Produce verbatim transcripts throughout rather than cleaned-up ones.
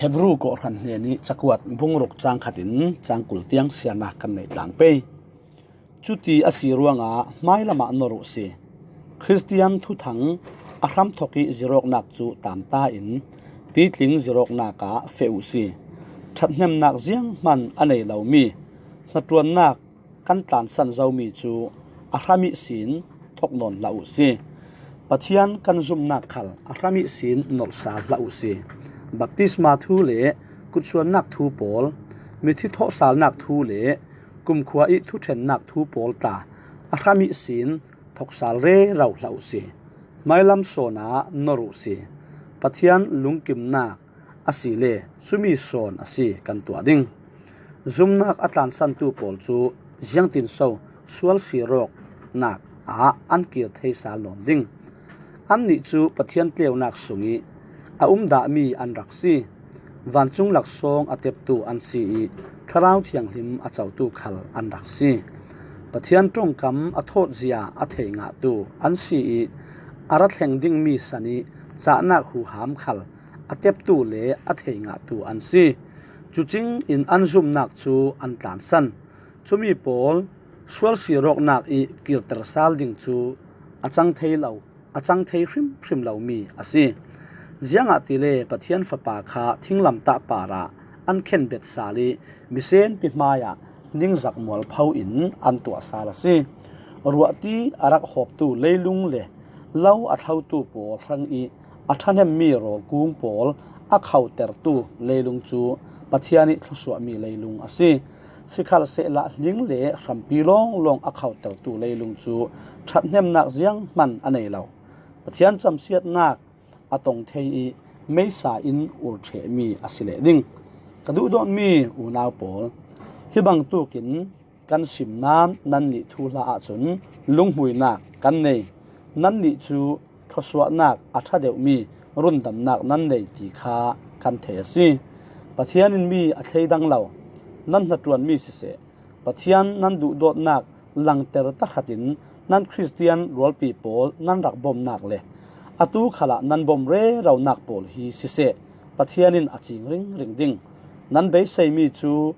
Hebru kawhhran hnenih cakuat bung ruk cang khatin cang kul tiang siarnak kan neih tlang pei. Cuti a si ruangah hmailamah nor uh si. Khristian thuthang a hramthok ih zirawknak cu tanta in pitling zirawknak ah feh uh si. Ṭhathnemnak zianghman a nei lomi hnaṭuannak kan tlansan zomi cu a hram ihsin thok nawn hlah uh si. Pathian kan zumnak khal a hram ihsin nolh sal hlah uh si. Baptisma thu le kutsuannak thu pawl, mithi thawhsalnak thu le kumkhua ih thuṭhennak thu pawl tla a hram ihsin thok sal rero hlah uh si. Hmailam sawn ah nor uh si. Pathian lungkimnak a si le cumi sawn a si kan tuah ding. Zumnak a tlansantu pawl cu ziangtinso sual sirawknak ah an kir thei sal nawn ding? Annih cu Pathian tleunak sungih a umdahmi an rak si. Vancung laksawng a teptu an si ih Thlarau Thianghlim a cotu khal an rak si. Pathian ṭongkam a thawtzia a thei ngahtu an si ih a ra thleng dingmi san ih cahnak huham khal a teptu le a thei ngahtu an si. Cucing in an zumnak cu an tlansan. Cumi pawl sual sirawknak ih kirter sal ding cu a cang thei lo, a cang thei hrimhrim lomi a si. Ziangahtile Pathian Fapa kha thinglamtah parah an khenbet sal ih misenpi hmaiah ningzak mualpho in an tuah sal a si. Ruahti a rak hawptu leilung le lo a thlotu pawl hrang ih a ṭhahnemmi rawlkung pawl a khotertu leilung cu Pathian ih thluasuahmi leilung a si. Sikhalsehla hling le hrampi lawnglawng a khotertu leilung cu ṭhathnemnak zianghman a nei lo. Pathian camsiatnak a tong thei ih meisa in ur ṭhehmi a si leh ding. Ka duhdawtmi unau pawl, hi bangtukin kan sim nain nannih thuhla ahcun lunghmuinak kan nei. Nannih cu thluasuahnak a ṭha deuhmi rundamnak nan nei ti kha kan thei a si. Pathian in mi a thleidang lo nan hnaṭuanmi siseh, Pathian nan duhdawtnak langter tahratin nan Khristian rualpi pawl nan rak bomnak le atu khalah nan bom reronak pawl hi siseh, Pathian in a cing ringring ding. Nan beiseimi cu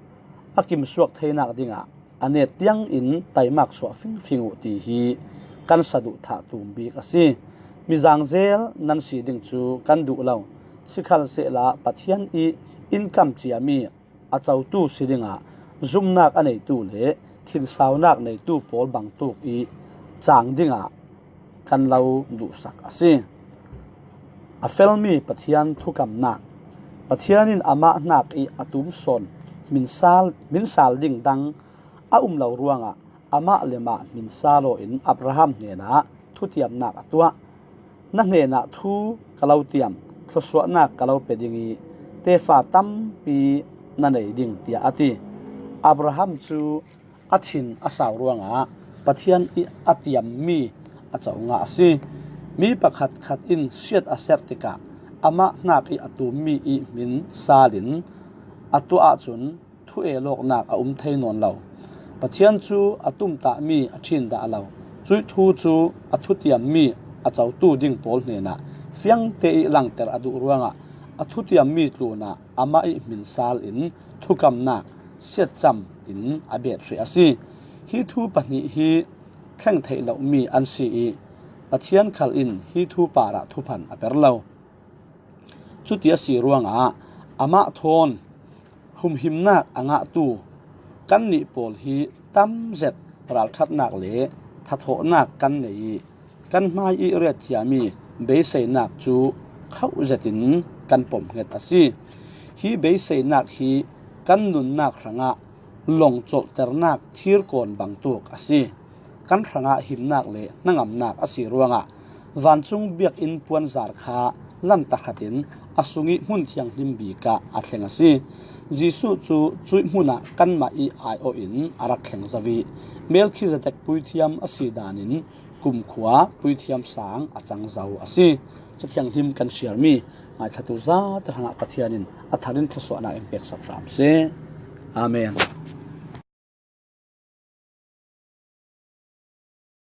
a kimsuak theinak dingah a net tiangin taimak suah fingfing uh ti hi kan saduhthah tum bik a si. Mizang zel nan si ding cu kan duh lo. Sikhalsehla Pathian ih in kam ciami a cotu si dingah zumnak a neitu le thinsaunak neitu pawl bangtuk ih cang dingah kan lo duhsak a si. A felmi Pathian thukamnak. Pathian in amah hnak ih a tum sawn hminsal, hminsal ding dang a um lo ruangah amah le mah hminsal aw in Abraham hnenah thutiamnak a tuah. Na hnenah thu ka lo tiam, thluasuahnak ka lo pe ding ih tefa tampi na nei ding, tiah a ti. Abraham cu a thin a sau ruangah Pathian ih a tiammi a co ngah a si. Mi pakhatkhat in siat a serh tikah amah hnak ih a tummi ih hmin salin a tuah ahcun thu el awknak a um thei nawn lo. Pathian cu a tumtahmi a ṭhin dah lo. Cuih thu cu a thutiammi a cotu ding pawl hnenah fiangte ih langter a duh ruangah a thutiammi tlunah amah ih hminsal in thukamnak siatcam in a bet hrih a si. Hi thu pahnih hi thleng theih lomi an si ih Pathian khal in hi thu parah thuphan a per lo. Cuti a si ruangah amah thawn humhimnak a ngahtu kannih pawl hi tamzet ralṭhatnak le thathawhnak kan nei ih kan hmai ih riat ciami beiseinak cu khauh zetin kan pomhnget a si. Hi beiseinak hi kan nunnak hrangah lawng colhternak thirkawn bangtuk a si. Kan hrangah himnak le hnangamnak a si ruangah vancung biakinn puanzar kha lan tahratin a sungih hmun thianghlim bikah a thleng a si. Jesuh cu cuih hmunah kanmah ih aiawh in a rak thleng zo ih Melkhizedek puithiam a si danin kumkhua puithiam sang a cang zo a si. Cathianghlim kan siarmi ngaithlatu zate hrangah Pathian in a tharin thluasuahnak in peksak hram seh. Amen.